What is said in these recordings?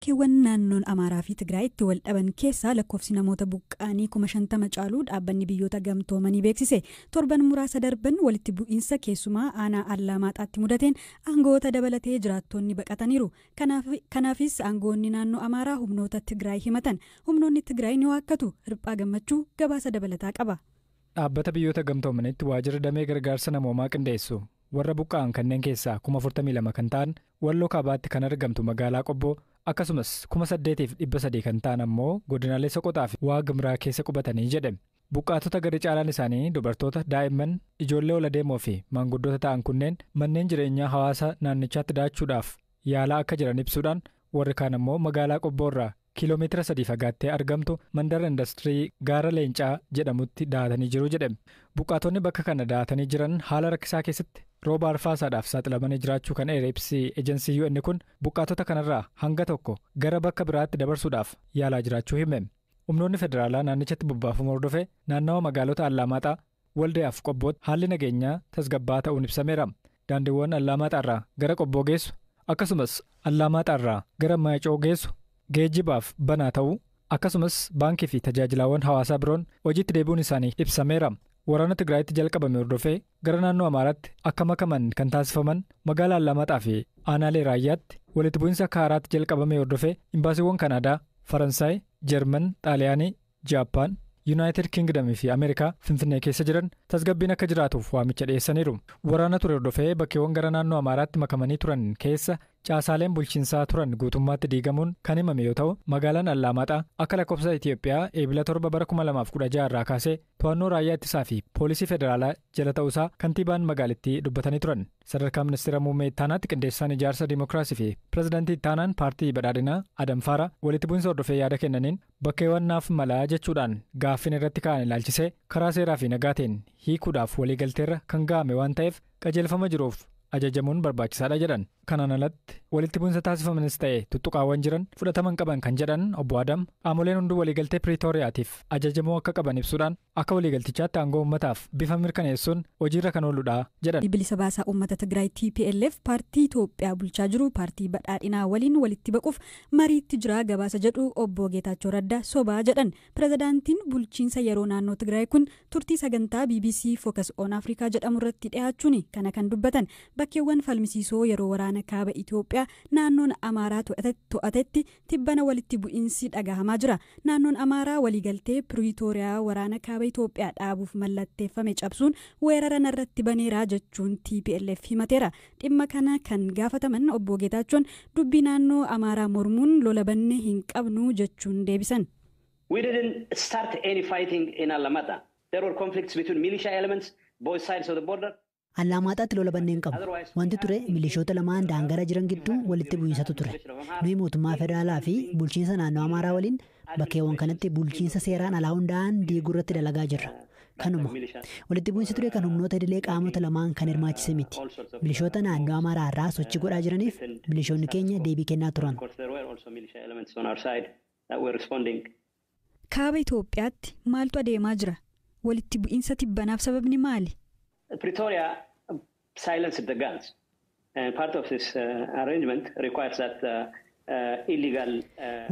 Bakkeewwan naannoon Amaaraa fi Tigraay itti wal dhaban keessaa lakkoofsi namoota buqqaanii 50,000 caaluu Dhaabbanni Biyyoota Gamtoomanii beeksise. Torban muraasa darban walitti bu'iinsa keessumaa aanaa Allaamaaxaatti mudateen aangoota dabalatee jiraattonni baqataniiru. Kanaafis aangoonni naannoo Amaaraa humnoota Tigraay himatan. Humnoonni Tigraay ni waakkatu. Hirphaa Gammachuu gabaasa dabalataa qaba. Dhaabbata Biyyoota Gamtoomanitti waajjira damee gargaarsa namoomaa qindeessu warra buqqa'an kanneen keessaa 42,000 kan ta'an Walloo Kaabaatti kan argamtu magaalaa Qobboo, akkasumas 8,300 kan ta'an ammoo godinaalee Soqoxaa fi Waagimraa keessa qubatanii jedhe. Buqqaatota gadi caalaan isaanii dubartoota, daa'imman, ijoollee ol adeemoo fi maanguddoota ta'an kunneen manneen jireenyaa hawaasa naannichaatti daachuudhaaf yaalaa akka jiran ibsuudhaan, warri kaan ammoo magaalaa Qobboo irraa kiiloomeetira 3 fagaattee argamtu mandara indastirii Gaara Leencaa jedhamutti daatanii jiru jedhe. Buqqaatonni bakka kana daatanii jiran haala rakkisaa keessatti rooba arfaasaadhaaf saaxilamanii jiraachuu kan eere ibsi ejensii UN kun, buqqaatota kanarraa hanga tokko gara bakka biraatti dabarsuudhaaf yaalaa jiraachuu hime. Humnoonni federaalaa naannichatti bobbaafamuu hordofee naannawa magaalota Allaamaaxaa, Waldayaaf Qobbootti haalli nageenyaa tasgabbaa'aa ta'uun ibsameera. Daandiiwwan Allaamaaxaarraa gara Qobboo geessu, akkasumas Allaamaaxaarraa gara Maayicoo geessu geejjibaaf banaa ta'uu, akkasumas baankii fi tajaajilaawwan hawaasaa biroon hojiitti deebi'uun isaanii ibsameera. Waraana Tigraayitti jalqabame hordofee gara naannoo Amaaraatti akka makaman kan taasifaman magaalaa Allaamaaxaa fi aanaalee Raayyaatti walitti bu'iinsa akka haaraatti jalqabame hordofee imbaasiiwwan Kanaadaa, Faransaay, Jarman, Xaaliyaanii, Jaappaan, Yuunaayitid Kingdom fi Ameerikaa Finfinnee keessa jiran tasgabbiin akka jiraatuuf waamicha dhiyeessaniiru. Waraana ture hordofee bakkeewwan gara naannoo Amaaraatti makamanii turan keessa caasaaleen bulchiinsaa turan guutummaatti diigamuun kan himame yoo ta'u, magaalaan Allaamaaxaa akka lakkoofsa Itiyoophiyaa Eebila 7 bara 2016 irraa kaasee to'annoo raayyaa ittisaa fi poolisii federaalaa jala ta'uusaa kantiibaan magaalittii dubbatanii turan. Sadarkaa ministeera muummee ittaanaatti qindeessaan ijaarsa dimookiraasii fi pirezidaantii ittaanaan paartii badhaadhinaa Adam Faara walitti bu'iinsa hordofee yaada kennaniin, bakkeewwan naaf malaa jechuudhaan gaaffiin irratti ka'an ilaalchisee karaa seeraa fi nagaatiin hiikuudhaaf waliigalteerra kan ga'ame waan ta'eef qajeelfama jiruuf ajajamuun barbaachisaadha jedhan. Kanaan alatti walitti bu'insa taasifamanis ta'e tuttuqaawwan jiran fudhataman qaban kan jedhan obbo Adam, qaamoleen hunduu waliigaltee Piriitooriyaatiif ajajamuu akka qaban ibsuudhaan, akka waliigaltichaatti aangoo uummataaf bifa mirkaneessuun hojiirra kan ooludha jedhan. Bilisa Baasaa Uummata Tigraay TPLF paartii Itoophiyaa bulchaa jiru paartii badhaadhinaa waliin walitti baquuf mariitti jira gabaasa jedhu obbo Geetaachoo Raddaa sobaa jedhan. Pirezidaantiin bulchiinsa yeroo naannoo Tigraay kun turtii sagantaa BBC Focus on Africa jedhamu irratti dhiyaachuun kana kan dubbatan. Bakkeewwan falmisiisoo yeroo waraana kaaba Itoophiyaa naannoon Amaaraa to'atetti tibbana walitti bu'iinsi dhagahamaa jira. Naannoon Amaaraa waliigaltee Piriitooriyaa waraana kaaba Itoophiyaa dhaabuuf mallatteeffame cabsuun weerara narratti baneera jechuun TPLF himateera. Dhimma kana kan gaafataman obbo Geetaachoon dubbii naannoo Amaaraa mormuun lola banne hin qabnu jechuun deebisan. We didn't start any fighting in Alamata. There were conflicts between militia elements, both sides of the border. Allaamaaxaatti lola bannee hin qabnu. Wanti ture milishoota lamaan daangaraa jiran gidduu walitti bu'iinsatu ture. Nuyi mootummaa federaalaa fi bulchiinsa naannoo Amaaraa waliin bakkeewwan kanatti bulchiinsa seeraan alaa hundaa'an diiguu irratti dalagaa jirra. Kanuma. Walitti bu'iinsi ture kan humnoota idilee qaamota lamaan kan hirmaachise miti. Milishoota naannoo Amaaraa irraa sochii godhaa jiraniif milishoonni keenya deebii kennaa turan. Of course, there were also militia elements on our side that were responding. Kaaba Itoophiyaatti maaltu adeemaa jira? Walitti bu'iinsa tibbanaaf sababni maali? Pretoria silenced the guns. And part of this arrangement requires that illegal.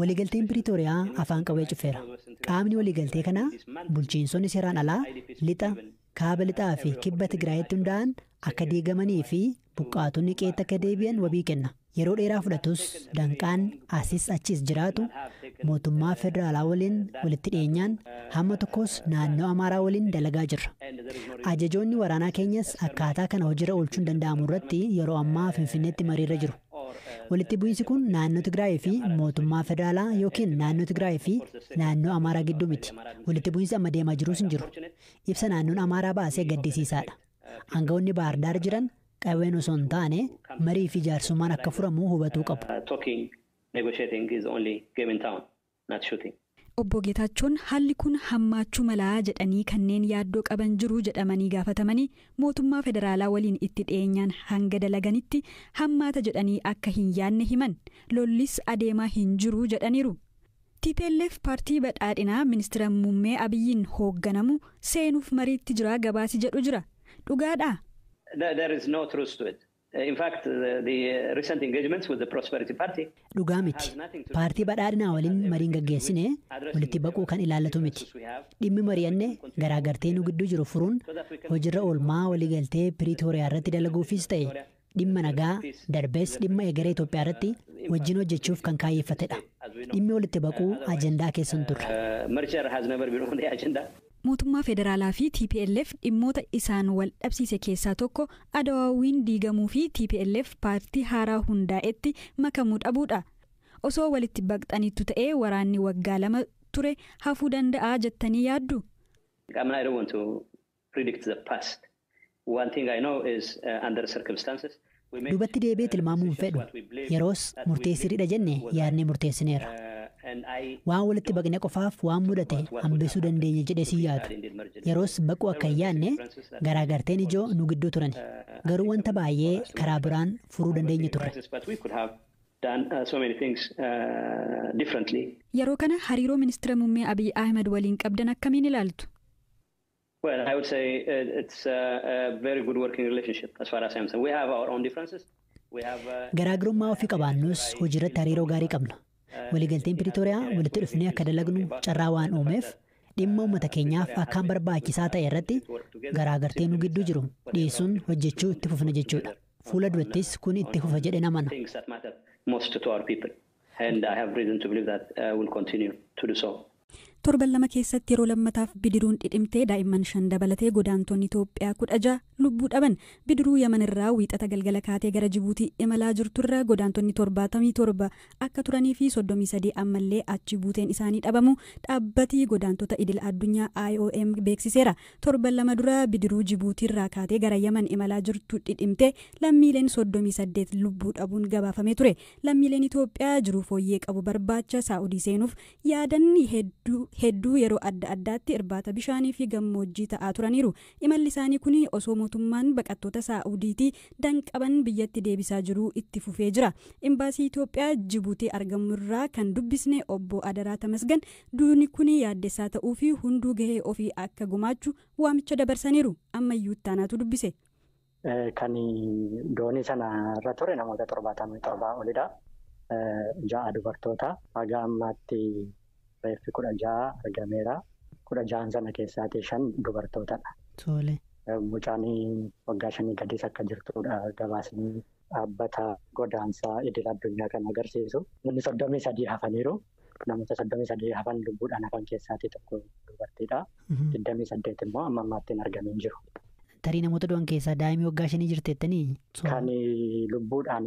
Waliigalteen Piriitooriyaa afaan qawwee cufeera. Qaamni waliigaltee kanaa bulchiinsonni seeraan alaa lixa, kaaba lixaa fi kibba Tigraayitti hundaa'an akka diigamanii fi buqqaatonni qe'eetti akka deebi'an wabii kenna. Yeroo dheeraa fudhatus, danqaan asis achis jiraatu, mootummaa federaalaa waliin walitti dhiyeenyaan hamma tokkos naannoo Amaaraa waliin dalagaa jirra. Ajajoonni waraanaa keenyas akkaataa kana hojiirra oolchuun danda'amu irratti yeroo ammaa Finfinneetti mariirra jiru. Walitti bu'iinsi kun naannoo Tigraay fi mootummaa federaalaa yookiin naannoo Tigraay fi naannoo Amaaraa gidduu miti. Walitti bu'iinsi amma deemaa jirus hin jiru. Ibsa naannoon Amaaraa baasee gaddisiisaadha. Aangawoonni Baahir Daar jiran qawween osoo hin taane marii fi jaarsummaan akka furamu hubatuu qabu. Talking, negotiating is the only game in town, not shooting. Obbo Geetaachoon haalli kun hammaachuu malaa jedhanii kanneen yaaddoo qaban jiru jedhamanii gaafatamanii, mootummaa federaalaa waliin itti dhiyeenyaan hanga dalaganitti hammaata jedhanii akka hin yaadne himan. Lollis adeemaa hin jiru jedhaniiru. TPLF paartii badhaadhinaa ministeera muummee Abiyyiin hoogganamu seenuuf mariitti jira gabaasi jedhu jira. Dhugaadhaa? There is no truth to it. In fact, the recent engagements with the Prosperity Party. Dhugaa miti. Paartii badhaadhinaa waliin mariin gaggeessine walitti baquu kan ilaallatu miti. Dhimmi mari'anne garaagartee nu gidduu jiru furuun hojiirra oolmaa waliigaltee Piriitooriyaa irratti dalaguufis ta'e dhimma nagaa darbees dhimma egeree Itoophiyaa irratti wajjin hojjechuuf kan kaayeffatedha. Dhimmi walitti baquu ajandaa keessa hin turre. Merger has never been on the agenda. Mootummaa federaalaa fi TPLF dhimmoota isaan wal dhabsiise keessaa tokko Adawaawiin diigamuu fi TPLF paartii haaraa hundaa'etti makamuu dhabuudha. Osoo walitti baqxaniitu ta'ee waraanni waggaa 2 ture hafuu danda'a jettanii yaaddu? I mean, I don't want to predict the past. One thing I know is under circumstances. Duubatti deebi'ee tilmaamuu hin fedhu. Yeroos murtee sirriidha jenne yaadnee murteessineerra. Waan walitti baqne qofaaf waan mudate hambisuu dandeenya jedhee si yaadu. Yeroos baquu akka hin yaadne garaagarteen ijoo nu gidduu turan. Garuu wanta baay'ee karaa biraan furuu dandeenya turre. Yeroo kana hariiroo ministeera muummee Abiy Ahmed waliin qabdan akkamiin ilaaltu? Well, I would say it's a very good working relationship as far as I'm concerned. We have our own differences. Garaagarummaa ofii qabaannus hojiirratti hariiroo gaarii qabna. Waliigalteen Piriitooriyaa walitti dhufnee akka dalagnu carraa waan uumeef dhimma uummata keenyaaf akkaan barbaachisaa ta'e irratti garaagartee nu gidduu jiru dhiyeessuun hojjechuu itti fufna jechuudha. Fuula durattis kun itti fufa jedhee namana. Torban 2 keessatti yeroo lammataaf bidiruun dhidhimtee daa'imman 5 dabalatee godaantonni Itoophiyaa 16 lubbuu dhaban. Bidiruu Yaman irraa wiixata galgala kaatee gara Jibuutii imalaa jirturra godaantonni 77 akka turanii fi 33 ammallee achi buuteen isaanii dhabamu dhaabbatii godaantota idil addunyaa IOM beeksiseera. Torban 2 dura bidiruu Jibuutii irraa kaatee gara Yaman imalaa jirtu dhidhimtee lammiileen 38 lubbuu dhabuun gabaafamee ture. Lammiileen Itoophiyaa jiruu fooyyee qabu barbaacha Saa'udii seenuuf yaadan hedduu yeroo adda addaatti irbaata bishaanii fi gammoojjii ta'aa turaniiru. Imalli isaanii kun osoo mootummaan baqattoota Saa'udiitii danqaban biyyatti deebisaa jiruu itti fufee jira. Imbaasii Itoophiyaa Jibuutii argamu irraa kan dubbisne obbo Adaraa Tamasgan duuni kun yaaddessaa ta'uu fi hunduu gahee ofii akka gumaachu waamicha dabarsaniiru. Ammayyuu ittaanaatu dubbise. Kan doonii sana irra ture namoota 77 olidha. 6 dubartoota. Haga ammaatti reeffi 16 argameera. 16 sana keessaatii 5 dubartootadha. Tole. Mucaan waggaa 5 gadis akka jirtudha gabaasni dhaabbata godaansaa idil addunyaa kan agarsiisu. Namni 33 hafaniiru. Namoota 33 hafan lubbuudhaan hafan keessaatii tokko dubartiidha. 28 immoo amma ammaatti hin argamin jiru. Tarii namoota du'an keessaa daa'imni waggaa 5 jirteettanii? Kan lubbuudhaan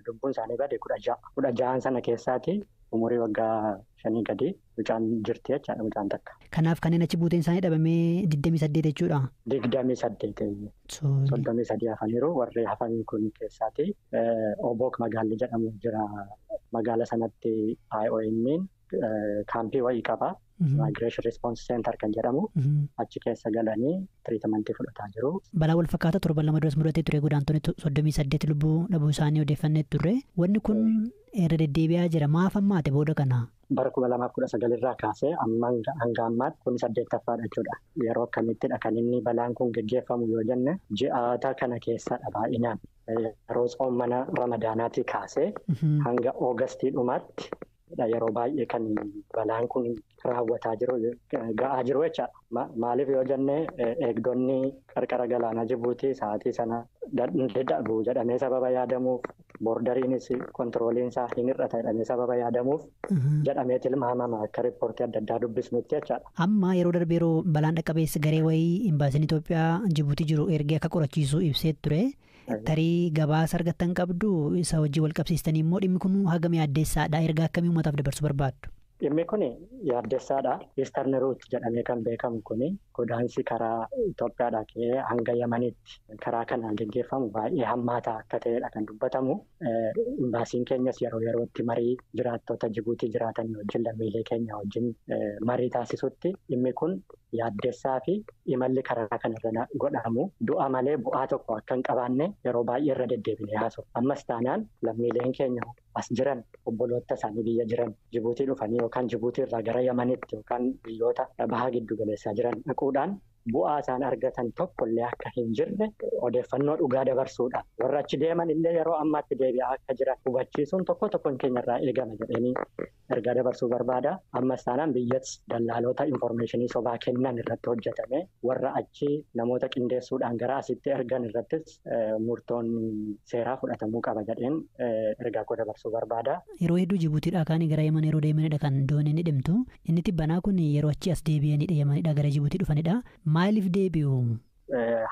lubbuun isaanii bade 16. 16 sana keessaatii umurii waggaa 5 gadi mucaan jirti jechaadha mucaan takka. Kanaaf kanneen achi buuteen isaanii dhabamee 28 jechuudha. 28. 33 hafaniiru. Warri hafan kun keessaati Obook magaalli jedhamu jira. Magaala sanatti IOM'n kaampii wayii qaba. Migration Response Center kan jedhamu achi keessa galanii tiriitamentii fudhataa jiru. Balaa wal fakkaataa torban 2 duras mudatee ture godaantonni 38 lubbuu dhabuu isaanii odeeffannee turre. Wanni kun irra deddeebi'aa jira. Maaf ammaate booda kana? Bara 2019 irraa kaasee amma hanga ammaatti kun 8ffaadha jechuudha. Yeroo akkamittidha kan inni balaan kun geggeeffamu yoo jenne ji'aata kana keessadha baay'inaan. Yeroo tsoomana Ramadaanaatii kaasee hanga Oogastii dhumaatti yeroo baay'ee kan balaan kun raawwataa jiru ga'aa jiru jechaadha. Maaliif yoo jenne eegdonni qarqara galaanaa Jibuutii sa'aatii sana dadhabu jedhamee sababa yaadamuuf boordariinis kontirooliin isaa hin hir'ata jedhamee sababa yaadamuuf jedhamee tilmaamama akka riippoortii adda addaa dubbisnutti jechaadha. Amma yeroo darbe yeroo balaan dhaqqabeessa garee wayii imbaasiin Itoophiyaa Jibuutii jiru ergee akka qorachiisu ibsee ture. Tarii gabaasa argattan qabdu isa hojii wal qabsiistanii immoo dhimmi kun hagam yaaddeessaadha. Ergaa akkamii uummataaf dabarsuu barbaaddu? Dhimmi kun yaaddessaadha. Eastern Route jedhamee kan beekamu kun godaansi karaa Itoophiyaadhaa ka'ee hanga Yamanitti karaa kanaan geggeeffamu baay'ee hammaataa akka ta'edha kan dubbatamu. Imbaasiin keenyas yeroo yerootti marii jiraattota Jibuutii jiraatanii wajjin lammiilee keenya wajjin marii taasisutti dhimmi kun yaaddessaa fi imalli karaa kanarra godhamu du'a malee bu'aa tokko akka hin qabaanne yeroo baay'ee irra deddeebinee haasofna. Ammas taanaan lammiileen keenya as jiran obboloota isaanii biyya jiran Jibuutii dhufanii yookaan Jibuutii irraa gara Yamanitti yookaan biyyoota baha giddu galeessaa jiran dhaquudhaan Bu'aa isaan argatan tokkollee akka hin jirre odeeffannoo dhugaa dabarsuudha. Warra achi deeman illee yeroo ammaatti deebi'aa akka jiran hubachiisuun tokko tokkoon keenyarraa eegama jedhanii ergaa dabarsuu barbaada. Ammas taanaan biyyattis dallaalota infoormeeshinii sobaa kennan irratti hojjetame warra achi namoota qindeessuudhaan gara asitti ergan irrattis murtoon seeraa fudhatamuu qaba jedheen ergaa koo dabarsuu barbaada. Yeroo hedduu Jibuutiidhaa kaanii gara Yemen yeroo deemanidha kan dooniin dhimtu. Inni tibbanaa kun yeroo achi as deebi'anidha Yemenidha gara Jibuutii dhufanidha. Maaliif deebi'u?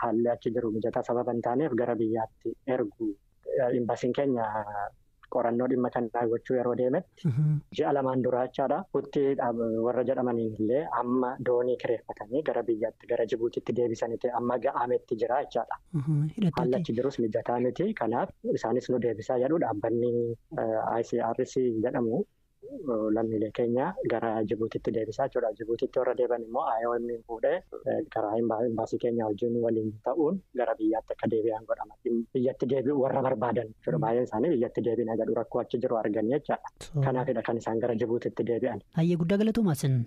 Haalli achi jiru mijataa sababa hin taaneef gara biyyaatti ergu. Imbasiin keenya qorannoo dhimma kanaa gochuu yeroo deemetti ji'a 2 dura jechaadha. Hutti warra jedhamaniin illee amma doonii kireeffatanii gara biyyaatti gara Jibuutiitti deebisanitti amma ga'ametti jira jechaadha. Haalli achi jirus mijataa miti. Kanaaf isaanis nu deebisaa jedhu dhaabbanni ICRC jedhamu. Lammiilee keenya gara Jibuutiitti deebisaa jechuudha. Jibuutiitti warra deeban immoo IOM fuudhee karaa imbaasii keenya wajjin waliin ta'uun gara biyyaatti akka deebi'an godhama. Biyyatti deebi'u warra barbaadan jechuudha. Baay'een isaanii biyyatti deebiina jedhu rakkoo achi jiru arganii jechaadha. Kanaafidha kan isaan gara Jibuutiitti deebi'an. Hayyee guddaa galatoomaa sin.